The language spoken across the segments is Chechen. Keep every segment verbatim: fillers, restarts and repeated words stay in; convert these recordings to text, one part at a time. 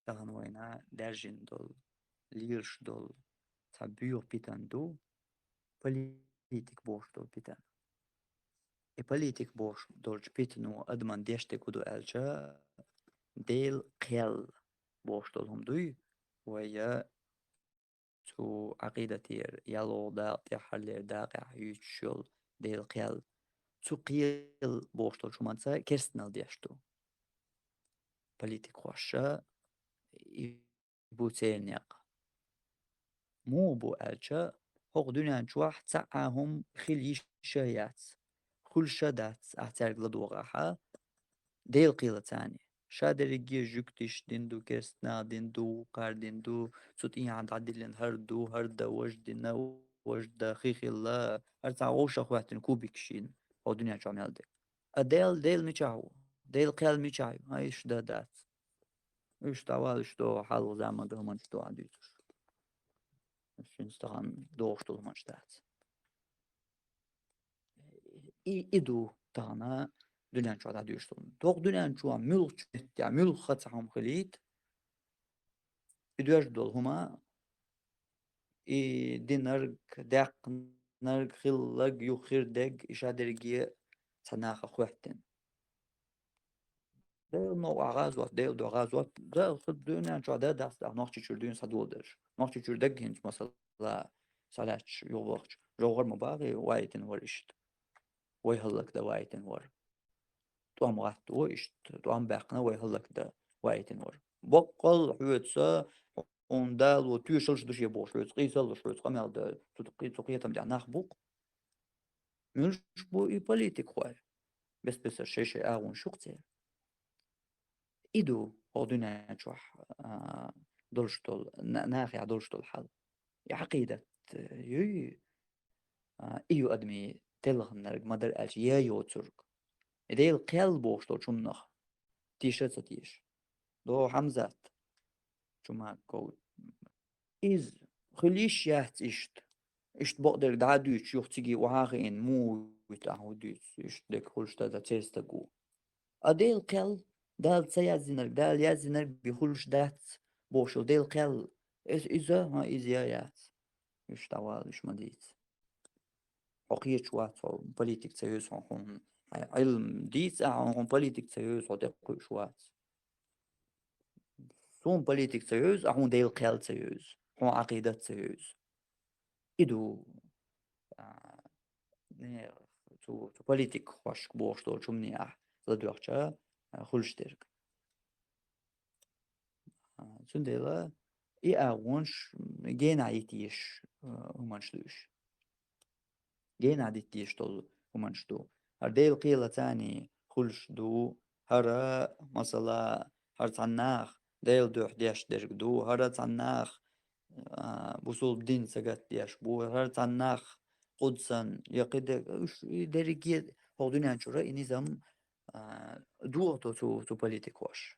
тахана вайна даьржина долу, лелаш долу цхьа боьха питана ду, политик бохуш долу питана. И политик бохуш долчу питано адаман деш дерг хӀун ду аьлча, Делан кхел бохуш долу хӀума дуй, вай я цу Ӏакъидатера ялхолгӀа дакъа тӀехь хьаллера дакъехь юьйцуш йолу Делан кхел. Цу кхел бохуш долчу хӀуманца керстанал деш ду политикхоша, и бу церан некъ. Муха бу аьлча, хӀокху дуьнен чохь цхьа а хӀума хила йиш а яц, хуьлуш а дац, ахь цаьрга ладогӀахь, Делан кхелаца. Ша дерриге жуьгтиш дина ду, керстанал дина ду, вукхара дина ду, цу тӀехьа дӀадиллина хӀара ду, хӀара дан важа дина, важа дан хи хилла, хӀара цхьа вовшах хӀоьттина кубикаш йина, хӀокху дуьнен чохь мел дерг. А Дел, Дел мичахь ву? Делан кхел мичахь ю? Хьан иштта дан дац? Уьш дӀавала, уьш догӀу хьалха заманан хӀуманаш ду хьан дуьйцуш. Шуьнца тахана догӀуш долу хӀуманаш дац. И, и ду тахана дуьнен чохь дӀадоьжуш долу. ТӀаккха дуьнен чохь муьлххачу меттехь, муьлхха цхьа хӀума хилийта, и доьжна долу хӀума, и динарг, даьккхинарг, хилларг, юха хир дерг, и ша дерриге цхьа нахах хӀоьттина. Делан новкъахь гӀазот, Делан дуьхьа гӀазот, да, хӀара дуьнен чохь дан дац, да, Нохчийчуьра дуьйна схьадоладелча. Нохчийчуьра дерг хӀинца, масала, схьалаьтташ юхабахча, жовхӀар ма бахий, вайтина вара иштта. Вай хӀаллакдан вайтина вара. ТӀом гӀатто иштта, тӀом баьккхина вай хӀаллакдан вайтина вара. Боккъал хьоьца, хьуна Дала тоьшаллаш ду шен бохуш, хьоьца къийсаллаш, хьоьца къамел дан, цу, цу кхетам тӀехь нах бу-кх. Муьлш бу и политикхой? Бес-бесара шай-шай агӀонаш ю-кх церан. И ду хӀокху дуьнен чохь, а, долуш долу, на-, нахехь долуш долу хьал. И Ӏакъидат, э, юй, а, и ю адамийн телхинарг, ма-дарра аьлча, я йоцург. И Делан кхел бохуш долчу хӀуманах теша а ца теша. ДогӀу Хьамзат Чумаков. Иза хила йиш яц иштта. Иштта бакъдерг дӀа а дуьйцуш, юха цига охьа а хиъна, муха вуьту ахьа хӀун дуьйцу, иштта дерг хуьлуш дан, дан церан стаг ву. А Делан кхел, Дала ца яздинарг, Дала яздинарг бен хуьлуш дац бохуш йолу Делан кхел. Иза, иза, хьан иза я яц. Уьш дӀавала, уьш ма дийца. Хьо кхеташ вац, хьо политика ца йовза хьуна, хьуна Ӏилма дийца ахьа, хьуна политика ца йовза, хьо тӀекхуьуш вац. Суна политика ца йовза, а хьуна Делан кхел ца йовза, хьуна Ӏакъидат ца йовза. И ду, а, не, цу, цу политикхошка бохуш долчу хӀуманехь ладоьгӀча, а, хуьлуш дерг. А, цундела и агӀонаш генахь йита езаш, а, хӀуманаш ду уьш. Генахь дита дезаш долу хӀуманаш ду. ХӀара Делан кхелаца хуьлуш ду, хӀара, масала, хӀара цхьана нах Делан дуьхьа деш дерг ду, хӀара цхьана нах, а, бусулба дин сагатдеш бу, хӀара цхьана нах Къудсан я кхидерг, уьш и дерриге хӀокху дуьнен чуьра и низам, а, дохадо цу, цу политикхоша.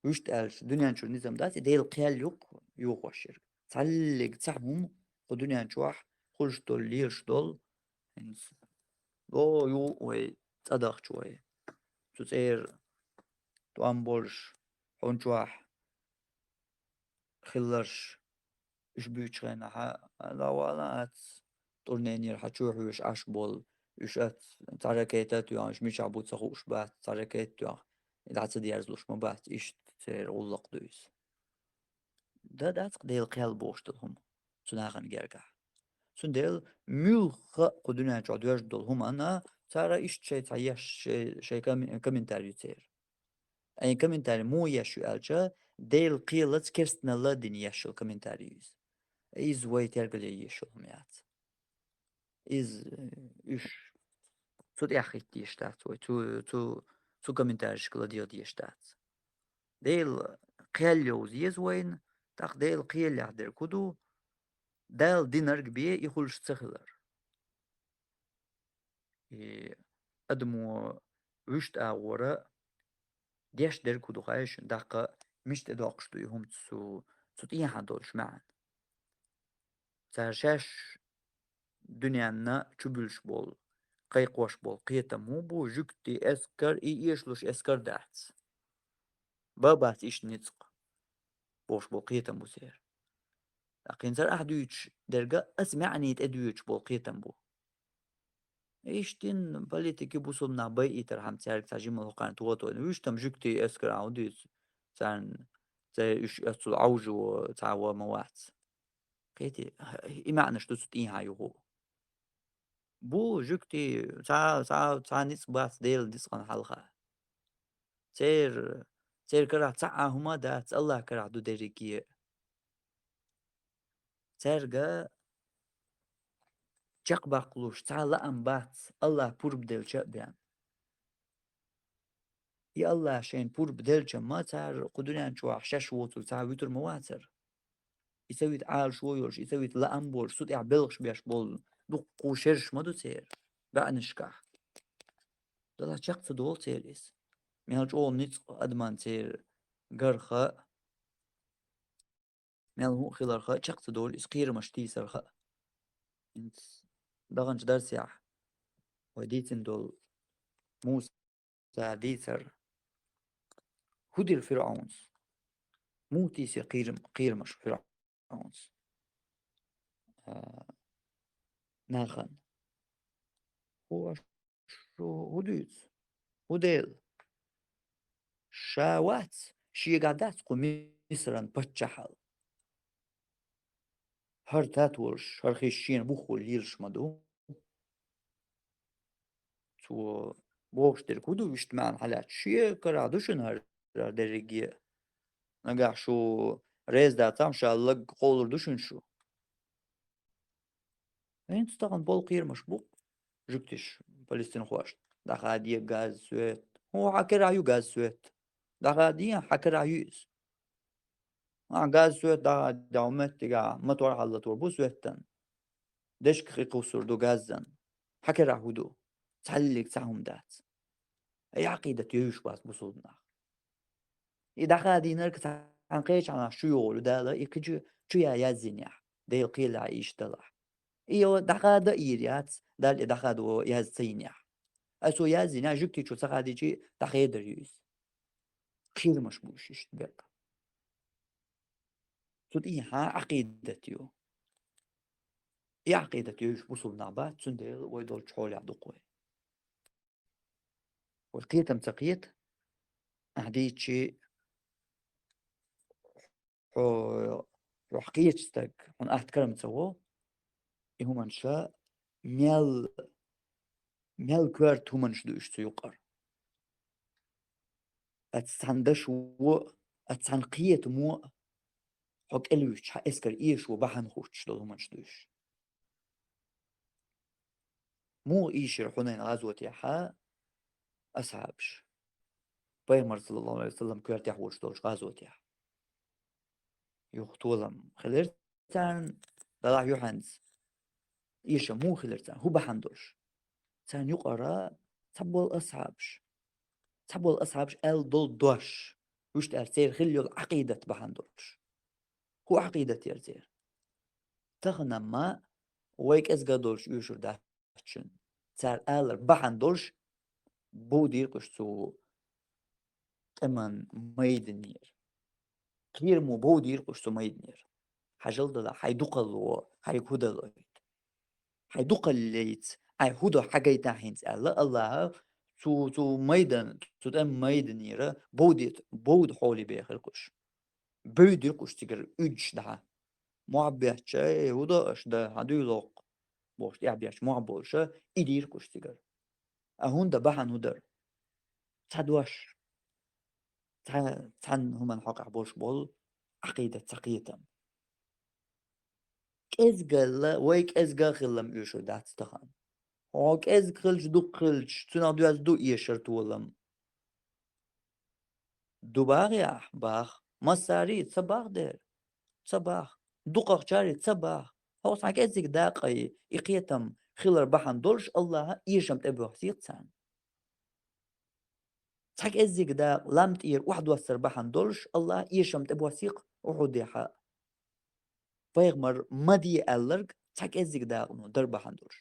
Вуьшта аьлча, дуьнен чуьра низам дац, и Делан кхел ю-кх йохош ерг. Цхьаллиг цхьа хӀума кху дуьнен чохь хуьлуш долу, лелаш долу, хӀинца, о, ю вай, цӀа дахча вай. Цу цӀера тӀом болуш, хьуна чохь хилларш, уьш буьйцучу хенахь, а, дӀавала ац, тӀурненера хьан чу хьоьжуш Ӏаш болу, уьш ац, цхьа ракета а тоьхна, уьш мичахь бу ца хууш бац, цхьа ракета а тоьхна, и дӀа ца дерзалуш ма бац, иштта церан гӀуллакх ду иза. Дан дац-кх Делан кхел бохуш долу хӀума цу нахана гергахь. Цундела муьлхха а кху дуьнен чохь доьжна долу хӀуманна цара иштта шайн цхьа еш, шайн, шайн коми-, комментарий ю церан. Айн комментарий муха еш ю аьлча, Делан кхелаца керстаналла а дина еш йолу комментарий ю иза. Иза вай тергалъян езаш йолу хӀума яц. Иза, э, уьш цу тӀехь хӀитта езаш дац вай, цу, цу, цу комментарийшка ладегӀа дезаш дац. Делан кхел йовза еза вайна, тӀаккха Делан кхелехь дерг хӀун ду, Дала динарг бен и хуьлуш ца хилар. И адамо вуьшта агӀора деш дерг хӀун ду хаьий шуна, даккха мича тӀедоккхуш ду и хӀума цу, цу тӀехьа долуш маьӀна. Цара шаьш дуьненна чубуьлуш болу, кхайкхош болу кхетам хӀун бу, жуьгтий эскар, и эшалуш эскар дац. Бан бац иштта ницкъ. бохуш болу кхетам бу церан. ТӀаккха хӀинца ахь дуьйцуш дерг а аса маьӀний тӀедоьдуш болу кхетам бу. Иштта политики бусулба нах байийтархьама цаьрга цхьа жимма хӀокхарна тохатойна. Вуьш там жуьгтий эскар а хӀун дуьйцу? Царна цӀе уьш оццул Ӏовжо цхьа а ма вац. Кхетий, и маьӀнаш ду цу тӀехьа юху. Бу жуьгтий, цхьа, цхьа, цхьа ницкъ бац Делан ницкъана хьалха. Церан, церан карахь цхьа а хӀума а дац, АллахӀан карахь ду дерриге. Цаьрга чекхбаккхалуш цхьа лаам бац, АллахӀа пурба делча а бен. И АллахӀа шайна пурба делча ма цара кху дуьнен чохь шаьш воцург цхьа а вуьтур ма вацара. И ца вита Ӏалашо йолуш, и ца вита лаам болуш, цу тӀехь белхаш беш болу дуккха шераш ма ду церан баьӀнашкахь. Делахь чекх ца долу церан иза. Мел чӀогӀа ницкъ адаман церан гарха а, мел хӀун а хиларха а чекх ца долу иза, кхерамаш тийсарха а. ХӀинца даханчу дарсехь вай дийцина долу Муса дийцар, хӀун дира ФирӀаунас? Муха тийсира кхерам-, кхерамаш ФирӀаунас? А, нахана. ХӀу аш шу хӀун дуьйцу? ХӀун дела? Ша вац, шегахь дац кху Мисран паччахьалла. ХӀара тат волуш, хӀара хиш шена буххула лелаш ма ду. Цо бохуш дерг хӀун ду вуьшта маьӀна хьалаьцча? Шен карахь ду шуна хӀара, хӀара дерриге а. Нагахь шу реза дацахь, ша лаг кхоллур ду шуна шу. ХӀинца тахана болу кхерамаш бу-кх жуьгтиш палестинхошна. ДӀахаде газ, свет. ХӀун хьан карахь ю газ, свет? ДӀахаде, хьан карахь ю иза? Ахьа газ, свет дӀахаде, хьо меттигахь мотор хьаллатор бу светтан. Дешка кхин кхуссур ду газзан. Хьан карахь хӀун ду? Цхьаллиг цхьа хӀума дац. И Ӏакъидат йовзуш бац бусулба нах. И дӀахадийнарг цхьана кхечахьнахь чу йогӀур ю Дала, и кхин чу, чу я язйинехь, Делан кхелехь иштта далахь. И йо дӀахада а йийр яц, Дала и дӀахадо яз ца йинехь. Ай цо язйинехь, жуьгтичо ца хадийчи, дӀахедар ю иза. Кхерамаш бу уьш иштта беккъа. Цу тӀехьа Ӏакъидат ю. И Ӏакъидат йовзуш бусулба нах бац, цундела вай долчу хьолехь ду-кх вай. Вай кхетам ца кхета, ахьа дийчи, хьо, хьо хьакхечу стаг, хьуна атта карам ца во, и хӀуманаш мел, мел коьрта хӀуманаш ду уьш цу юкъара. Аса цхьана дашо а, аса цхьана кхетамо а, хьо кӀелвуьтуш, хьан эскар эшо бахьана хӀуттуш долу хӀуманаш ду уьш. Муха ийшира Хьунайн гӀазотехьа асхьабаш? Пайхамар, саллаллаху Ӏалайхи ва саллам, коьртехь волуш долчу гӀазотехь. Юха толам хилира царна, далахь юьхьанца. Эшам муха хилира царна? ХӀун бахьана долуш? Царна юкъара цхьаболу асхьабаш. Цхьаболу асхьабаш аьлла долу дош. Вуьшта аьлча, церан хилла йолу Ӏакъидат бахьана долуш. ХӀун Ӏакъидат яра церан? Тахана-м вай кӀезга долуш оьшур дац шуна. Цара алар бахьана долуш, бовдийра-кх уьш цу тӀеман майданера. Кхерамо бовдийра-кх уьш цу майданера. Хьажал дала, хьайн дукхалло, хьайга хӀун далойту? Хьайн дукхаллейца, хьайн хӀун до хьагайтахь хӀинца аьлла, Аллаха цу, цу майдан, цу тӀеман майданера бовдийта, бовда хьоле бехира-кх уьш. Бевдира-кх уьш цигара уьдуш дӀа. Мохь бетташ, эй, хӀун до аша да, хьан дуьйлоккху, бохуш, тӀаьхьа бетташ мохь болуша, идийра-кх уьш цигара. А хӀунда бахьана хӀун дара? Цхьа дош, цхьа, цхьана хӀуманна хьокъехь болуш болу Ӏакъидат, цхьа кхетам. КӀезгала, вай кӀезга а хилла-м оьшур дац тахана. Хьо кӀезга хилча, дукха хилча, цунах доьзна ду эшар, толам. Ду бахьа ахь? Бахьа. Массарий? Ца бахьа дера. Ца бахьа. Дукхахчарий? Ца бахьа. Хьо цхьа кӀеззиг дакъа, и кхетам хилар бахьана долуш Аллаха эшам тӀебоьхсийла царна. Цхьа кӀеззиг дакъа лам тӀера охьадоссар бахьана долуш Аллаха эшам тӀебоьхсийла Ухьудехьа. Пайхамар ма де аьлларг цхьа кӀеззиг дакъано дар бахьана долуш.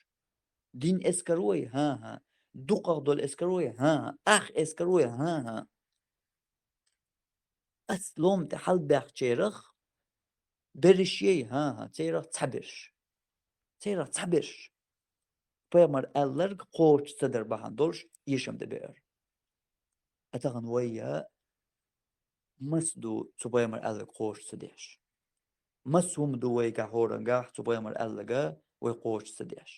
Дин эскарой? ХӀан-хӀа. Дукхах долу эскарой? ХӀан-хӀа. Ах эскарой? ХӀан-хӀа. Ас лом тӀе хьалбаьхкачарах бераш яй, хӀа-хӀа, царах цхьа бераш. Царах цхьа бераш. Пайхамар аьлларг кхочуш ца дар бахьан долуш эшам тӀе беара. А тахана вай а маса ду цу пайхамар аьлларг кхочуш ца деш? Маса хӀума ду вайгахь хӀораннахь цу пайхамар аьлларга вай кхочуш ца деш?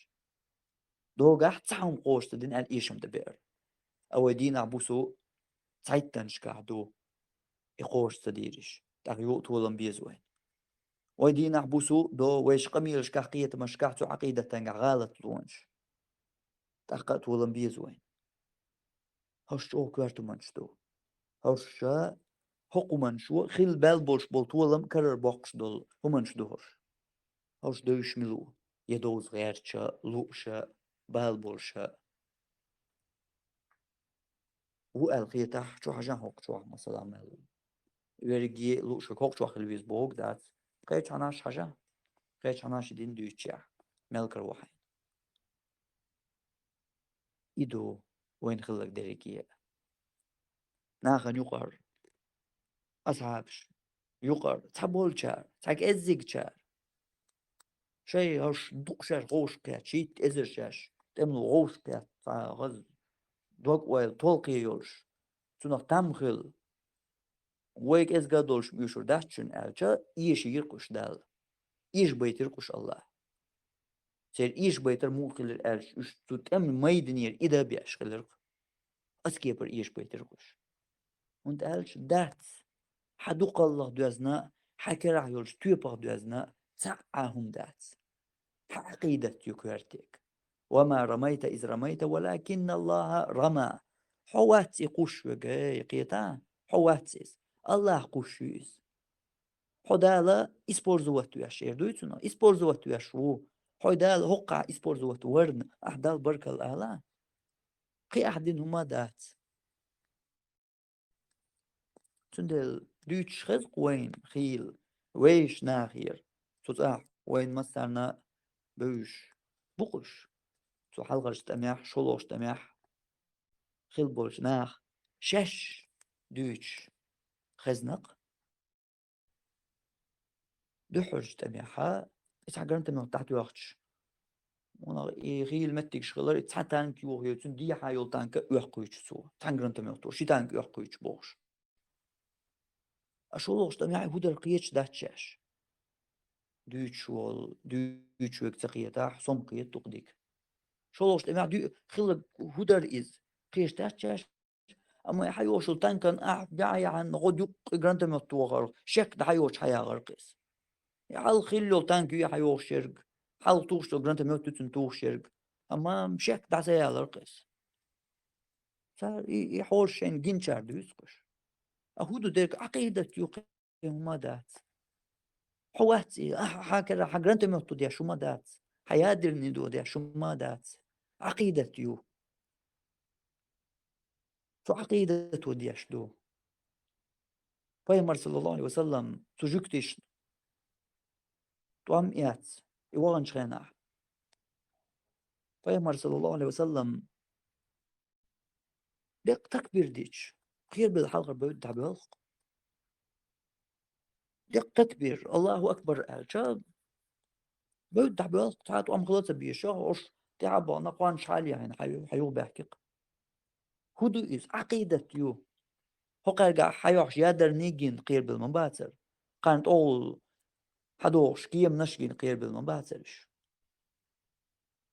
Догахь цхьа хӀума кхочуш ца дина аьлла эшам тӀе беара. А вай дийнахь-бусу цхьайттанашкахь ду и кхочуш ца дийраш, тӀаккха юха а толам беза вайна. Вай дийнахь-бусу до вайша къамелашкахь, кхетамашкахь, цу Ӏакъидатангахь гӀалатлонаш, тӀаккха а толам беза вайна. ХӀорш чӀогӀа коьрта хӀуманаш ду. ХӀорш хӀокху хӀуманаш хила баьлла болуш болу толам карара боккхуш долу хӀуманаш ду хӀорш. ХӀорш девзаш мила ву? Я довза гӀерташ а, лууш а, бала болуш а ву аьлла хетахь, чу хьажахь хӀокху чохь, масала, мел. Верриге а лууш верг хӀокху чохь хила веза бохург дац. Кхечу хьанаш хьажахь, кхечу хьанаш и дин дуьйцучехь, мел кара ву хьайна. И ду вайна хилларг дерриге а. Нахана юкъара асхьабаш, юкъара цхьаболчара, цхьа кӀеззигчара, шайн хӀорш дукха шаьш гӀовшах кхетта, шийтта эзар шаьш тӀемало гӀовшах кхетта, цхьа хаза дог-ойла, толкхе йолуш, цунах там хилла, вай кӀезга долуш оьшур дац шуна аьлча, эша йира-кх уьш Далла. Эша байтира-кх уьш АллахӀа. Церан эша байтар муха хилира аьлча, уьш цу тӀеман майданера и дан беш хилира-кх. Оцу кепара эша байтира-кх уьш. ХӀунда аьлча дац, хьан дукхаллах доьзна, хьан керахь йолчу тоьпах доьзна цхьа а хӀума дац. Хьан Ӏакъидат ю коьртиг. «Ва ма рамайта из рамайта, валакинна Аллаха рама». Хьо вац и кхуссуш верг, эй, кхета? Хьо вац иза. АллахӀа кхуссуш ю иза. Хьо Дала использовать веш, эр дуй цунах? Использовать веш ву. Хьо Дала хӀокхахь использовать варна, ахь Далла баркалла ала? Кхин ахь дина хӀума дац. Цундела дуьйцуш хеза-кх вайна хийла вешан нахера. Цу цӀахь вайна массарна бевзаш бу-кх уьш. Цу хьалхарчу тӀамехь, шолгӀачу тӀамехь хилла болчу наха шаьш дуьйцуш хезна-кх. Дуьххьарчу тӀамехьа, и цхьа гранатомёт дӀатоьхча, вуно и хийла меттигаш хилар, и цхьа танк йохайой, цуьнан дехьа йолу танк а оьккхуьйтуш цо, цхьана гранатомёто ши танк оьккхуьйтуш бохуш. А шолгӀачу тӀамехь хӀун дара кхеташ дац шаьш. Дуьйцуш волу, дуьйцуш верг ца кхетахь, со ма кхета дукха дика. ШолгӀачу тӀамехь дуьй-, хилла хӀун дара иза, кхеташ дац шаьш. Амма и хьайогӀуш йолу танкана ахь баьӀ яхьанна гӀо дуккха и гранатомёт тохарх, шек дӀахьайоцуш хьаягӀар-кх иза. И хьалха хилла йолу танк ю и хьайогӀуш ерг, хьалха тухуш йолу гранатомёт ю цуьнан тухуш ерг. Амма шек дӀа ца ялар-кх иза. Цара и, и хьолаш шайна гиначара дуьйцу-кх уьш. А хӀун ду дерг, Ӏакъидат ю, кхин хӀума дац. Хьо вац и, ахь, хьан кара, хьан гранатомёт ду деш хӀума дац. Хьан ядерный ду деш хӀума дац. Ӏакъидат ю. Цу Ӏакъидато деш ду. Пайхамар, саллаллаху Ӏалайхи ва саллам, цу жуьгтична тӀом эцна, и ваханчу хенахь, Пайхамар, саллаллаху Ӏалайхи ва саллам, деккъа такбир дича, кхерабелла хьалхара бевдда дӀабоьлху-кх. Деккъа такбир, Аллаху акбар аьлча, бевдда дӀабоьлху-кх, цхьа а тӀом хила ца безаш, хӀорш тӀаьхьа а бахана, кхончаш хьалаяьхьна, хьан, хьан юха баьхки-кх. ХӀун ду иза? Ӏакъидат ю. ХӀокхаьргахь хьайохьуш ядерный гина кхерабелла ма бацара. Кхарна тӀехула хьадогӀуш кеманаш гина кхерабелла ма бацара уьш.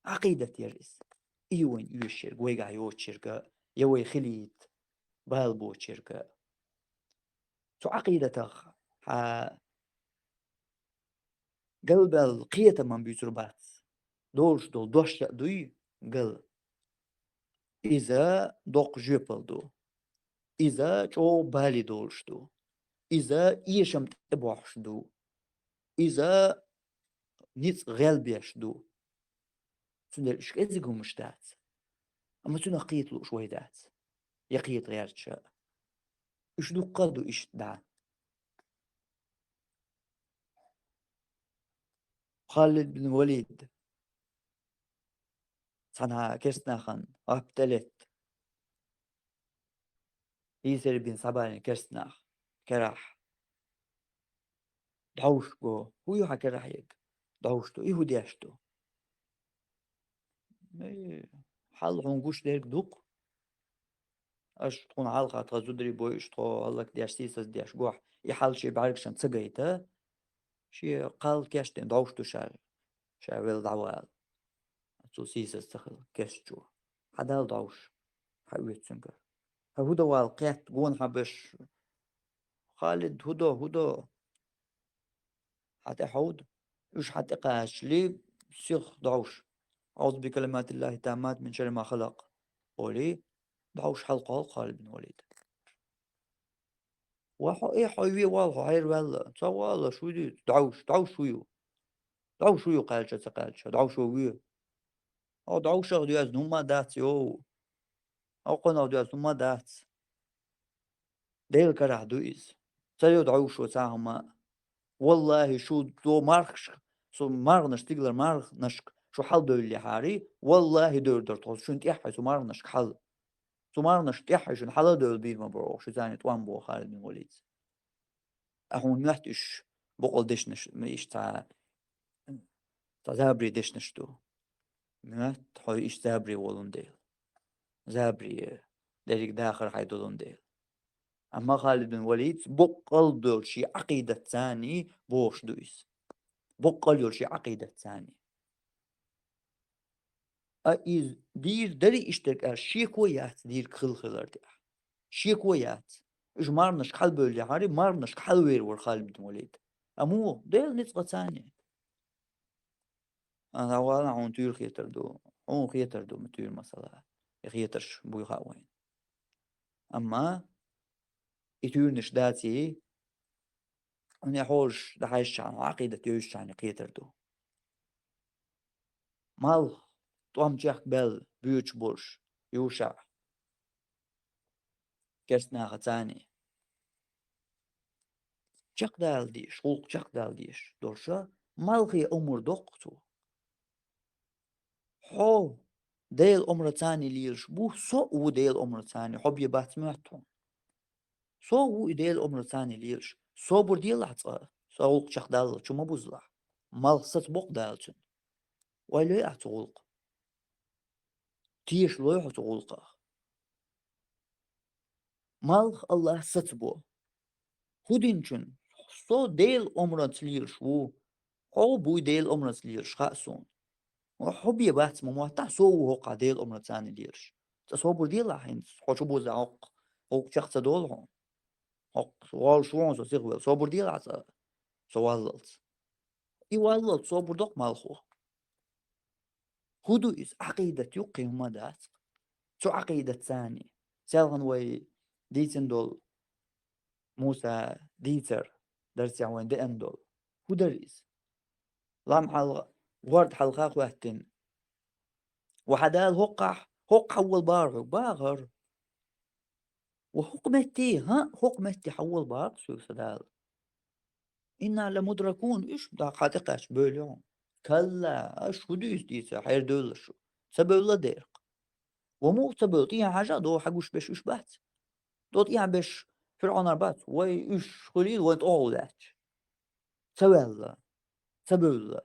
Ӏакъидат яра иза. И ю вайна оьшуш ерг, вайгахь йоцуш ерг, я вай хилийта бала боцуш ерг. Цу Ӏакъидатах хьан галбаьлла кхетам-м буьйцур бац. Долуш долу дош а дуй гал. Иза доккха жоьпалла ду. Иза чӀогӀа бале долуш ду. Иза эшам тӀебохьуш ду. Иза ницкъ гӀелбеш ду. Цундела уьш кӀезиг хӀумаш дац. Амма цунах кхета лууш вай дац. Я кхета гӀерташ а. Уьш дуккха а ду иштта дӀа. Халид бин Валид цхьана керстанахана гӀап тӀелетта. ХӀийсар бин Сабалин керстанах. керахь дӀовш го. ХӀун ю хьан керахь ерг? ДӀовш ду. И хӀун деш ду? Э, хьал хьуна гуш дерг ду-кх. Аш тхуна хьалха тха зударий бойуш, тхо хӀаллакдеш, сийсаздеш гохь, и хьал шен бӀаьргашна ца гайта, шен кхал кечдина дӀовш ду ша, ша велла дӀавала. Цо сийсаз ца хилла, кеччо. Хьадала дӀовш, хьаоьцу цуьнгара. Хьан хӀун дан вала кхетта, гонахьа беш? Халид, хӀун до, хӀун до? Хьан тӀе хьовда? Уьш хьан тӀе кхачале, сиха дӀовш. «أعوذ بكلمات الله التامات من شر ما خلق», олий, дӀовш хьалкхолла Халид бин Валид. Ва хьо, э, хьо ве вала, хьо хьерваьлла. Ца вала, шу дуьйцу. ДӀовш, дӀовш шу ю. ДӀовш шу ю, кхаьлча, ца кхаьлча. ДӀовш шу ве. Хьо дӀовшах доьзна хӀумма дац, йоу. Хьо кхунах доьзна хӀумма дац. Делан карахь ду иза. Ца йо дӀовшо цхьа хӀума. Валлахьи, шу до мархашка, со марханаш, стигалара марханашка шу хьалдевллехьарий, валлахьи, девр дара тхо, шуна тӀехьа цу марханашка хьал. Цу марханашка тӀехьа шуна хьала а девлла бийр ма бара оха, шу царна тӀом боху Халид бин Валида. Ахьа хьуна моьтту уьш боккъал дешнаш, ма иштта цхьа цхьа забаре дешнаш ду. Моьтту хьо иштта забаре волун дела. Забаре, дерриг дахар хьайн долун дела. Амма Халид бин Валид боккъал долу шен Ӏакъидатца бохуш ду иза. Боккъал йолу шен Ӏакъидатца. А иза дийр дарий иштта аьлла, шеко яц дийриг хилла хилар тӀехь. Шеко яц. Уьш марханашка хьалабевллехьарий, марханашка хьалавер вара Халид бин Валид. Амма муха? Делан ницкъаца. Ана вала хьуна туьйра хетар ду. Хьуна хетар ду, ма туьйра масала. И хетарш буй хаьа вайна. Амма и туьйранаш даций, хьуна хьолаш дӀахьаьжчахьана, хьо Ӏакъидат йовзачхьана кхетар ду. Малх, тӀом чехка баьлла, боьдуш болуш, ЮшаӀ, керста нахаца чекхдала дезаш, гӀуллакх чекхдала дезаш долуш, малхе омра доккху цо. Хьо Делан омраца лелаш бу, со а ву Делан омраца, хьо бен бац моьтту хьуна. Со а ву и Делан омраца лелаш. Собар делахь цкъа, со гӀуллакх чекхдаллалц чу ма бузалахь. Малх сацабо-кх Дала цуьнан. Ойла йой ахь цу гӀуллакхах? Тешалой хьо цу гӀуллакхах? Малх АллахӀа сацабо. ХӀун динчун? Со Делан омраца лелаш ву. Хьо а буй Делан омраца лелаш, хаьа суна. Хьо бен бац ма моттахь, со а ву хӀокхахь Делан омраца лелаш. Цкъа собар делахь хӀинца, хьо чу бузахь хӀокху, хӀокху чекх ца долу хьуна. ХӀокху волуш ву хьуна со сихвелла. Собар делахь цкъа со валлалц. И валлалц собар до-кх малхо. ХӀун ду иза? Ӏакъидат ю, кхин хӀума дац. Цу Ӏакъидатца. Селхана вай дийцина долу Муса дийцар, дарсехь вайн деана долу. ХӀун дара иза? Лам хьалха, хӀорда хьалха а хӀоьттина. Ва хьан Дала хӀокхахь, хӀокхахь хьавола бахара хьоьга? Бахара. Ва хӀокху метте, хӀаъ, хӀокху метте хьавола бахара соьга сан Дала. «Инна ламудракун», уьш дӀа хьан тӀекхаьчча бевлла ю хьуна. «Калла», аш хӀун дуьйцу дийца, хьердевлла шу. Ца бевлла дера-кх. Ва муха ца бевлла, тӀехьа хьажа а, догӀу хьан гуш берш уьш бац? ДогӀу тӀехьа берш ФирӀаунера бац? Вай уьш хуьлийла, вайн тӀе гӀовллаьтташ. Ца ваьлла, ца бевлла,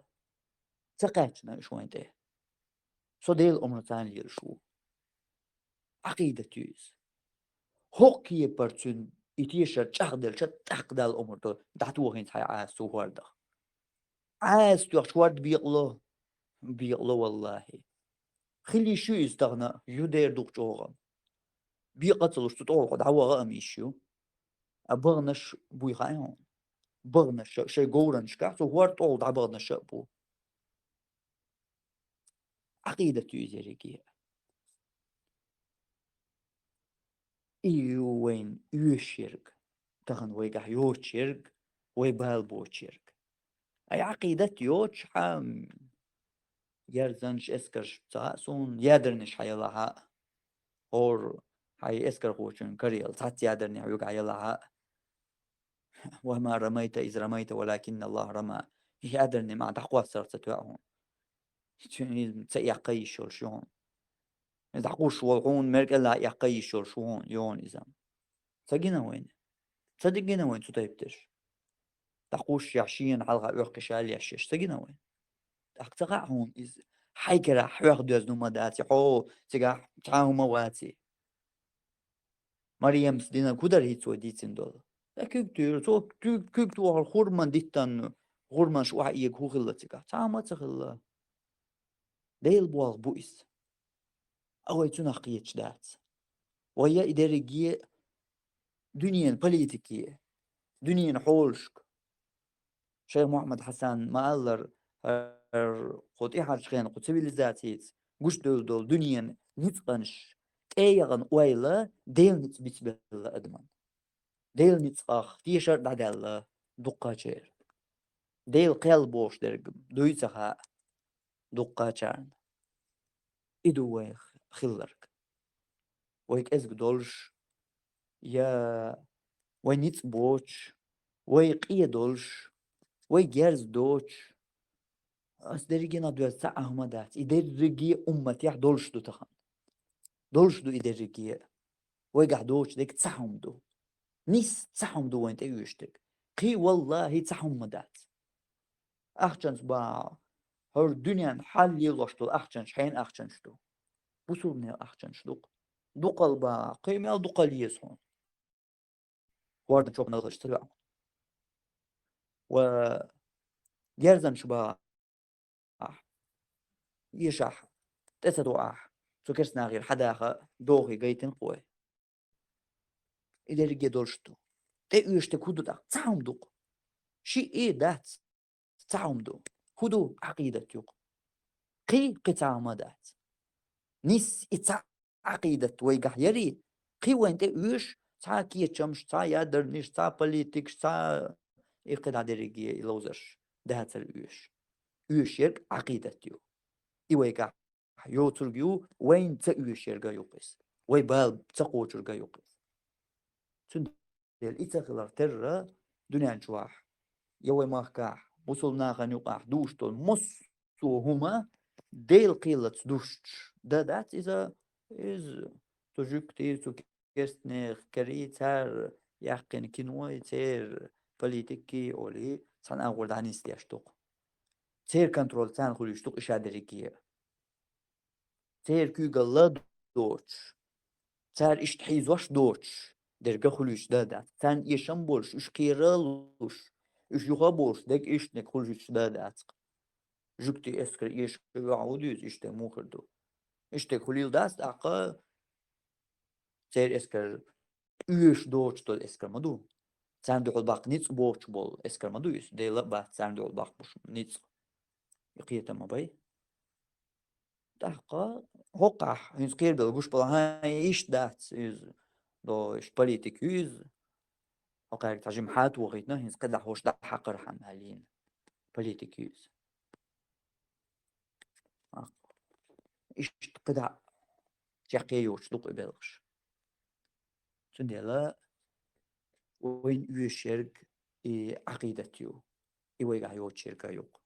ца кхаьчна уьш вайн тӀе. Со Делан омраца лелаш ву. Ӏакъидат ю иза. ХӀокху кепара цуьнан и тешар чӀагӀделча, тӀаккха Далла омра до, дӀатоха хӀинца хьайн Ӏаса цу хӀордах. Ӏаса тоьхча хӀорд бекъало? Бекъало, валлахӀи. Хила йиш ю иза тахана, ю дера дукха чӀогӀа. Бекъа а ца луш, цу тӀехула хьо дӀаваха а ма йиш ю. А баханаш буй хаьий хьуна? Баханаш шайн говранашкахь, цу хӀорда тӀехула дӀабаханаш а бу. Ӏакъидат ю иза ерриге а. И ю вайна оьшуш ерг, тахана вайгахь йоцуш ерг, вай бала боцуш ерг. Ай Ӏакъидат йоцуш хьан, герзанаш, эскарш ца хаьа суна, ядернаш хьан ялахь а. ХӀора хьайн эскархочун караяла цхьацца ядерни хьоьгахь ялахь а. «Ва ма рамайта из рамайта, валакинна Аллаха рама». И ядерни ма дӀакхоссар ца тоьа хьуна. Цуьнан иза ца эккха йиш йолуш ю хьуна. Иза дӀакхуссуш волу хьуна, мера кӀелахь эккха йиш йолуш ву хьуна, ю хьуна иза. Ца гина вайна. Ца дигина вайн цу тайпа дерш? ДӀакхуссушехь шена хьалха оьхкуш а леш еш ца гина вайн? ТӀаккха ца хаьа хьуна иза? Хьай кара хьоьх доьзна ма дац, хьо цигахь цхьа хӀума ваций. Марьямс динарг хӀун дара хӀинца вай дийцина долу? Ткъа куьг туьйра, цо куьг, куьг тохар хурман диттанна, хурманаш охьаэга хӀун хилла цигахь? Цхьа хӀума а ца хилла. Делан болх бу иза. А вай цунах кхеташ дац. Вай я и дерриге а дуьненан политике, дуьненан хьолашка. Шайх Мухьаммад Хьасан ма-аллара, хӀара кху тӀаьхьарчу хенахь кху цивилизацица гучудевлла долу дуьненан ницкъанаш тӀе а яхана ойла, Делан ницкъ бицбелла адаман. Делан ницкъах тешар а дӀадаьлла дуккхачеран. Делан кхел бохуш дерг дуй ца хаьа дуккхачарна. И ду вай хилларг. Вай кӀезиг долуш, я вай ницкъ боцуш, вай къе долуш, вай герз доцуш. Ас дерриге а доьзна цхьа а хӀума дац. И дерриге а умматехь долуш ду тахана. Долуш ду и дерриге а. Вайгахь доцуш дерг цхьа хӀума ду. Нисса цхьа хӀума ду вайн тӀе оьшуш дерг. Кхин, валлахӀи, цхьа хӀума дац. Ахчанца бахахь, хӀара дуьненна хьал лелош долу ахчанаш хьенан ахчанаш ду? Бусурнел ахчанаш ду-кх. Дукхал бахахь, кхин мел дукхал еза хьуна? ХӀордан чохь налхаш ца йоьӀна. Ва герзанаш бахахь, эшахь, тӀе ца тоахь, цу керстанахера хьадаха дохий гайтина-кх вай. И дерриге а долуш ду. ТӀе оьшуш дерг хӀун ду тӀаккха? Цхьа хӀума ду-кх. Шиъ а дац. Цхьа хӀума ду. ХӀун ду? Ӏакъидат ю-кх. Кхин, кхин цхьа хӀума дац. Нисса и цхьа Ӏакъидат вайгахь ярий, кхин вайн тӀе оьшу цхьа а кечамаш, цхьа а ядерниш, цхьа а политикаш, цхьа а и кхидӀа дерриге и ловзарш дацара оьшу. Оьшуш ерг Ӏакъидат ю. И вайгахь йоцург ю, вайна ца оьшуш ерг а ю-кх иза. Вай бала ца кхочург а ю-кх иза. Цундела и ца хилар терра дуьнен чохь, я вай махкахь, бусулба нахана юкъахь дуьйш долу массо а хӀума Делан кхелаца дуьстуш дан дац иза, иза цу жуьгтий, цу керстанех карий, цара яьккхина киной, церан политикий олий, цхьана агӀор дӀанисдеш ду-кх. Церан контроль царна хуьлуьйтуш ду-кх и ша дерриге а. Церан куьйгалла доцуш, цара иштта хьийзош доцуш дерг а хуьлуьйтуш дан дац. Царна эшам болуш, уьш кхера а луш, уьш юха а болуш, дерг иштаниг хуьлуьйтуш дан дац-кх. Жуьгтий эскар эшам йохьа хӀун дуьйцу, иштаниг муха хир ду? Иштаниг хуьлийла дац тӀаккха, церан эскар оьшуш доцуш долу эскар ма ду. Царна дуьхьал баккха ницкъ боцуш болу эскар ма ду иза. Дела а бац, царна дуьхьал баккхуш ницкъ. И кхетам ма бай. ТӀаккха хӀокхахь хӀинца кхерабелла гуш бала, хӀан, иштта дац иза, до, иштта политик ю иза. ХӀокхаьрга цхьа жимма хьа а тохийтина, хӀинца кхидӀа хӀорш дӀахьакхархьама аьллина. Политик ю иза. Иштта кхидӀа чекхъе йоцуш ду-кх и белхаш. Цундела вайна оьшуш ерг и Ӏакъидат ю, и вайгахь йоцуш ерг а ю-кх.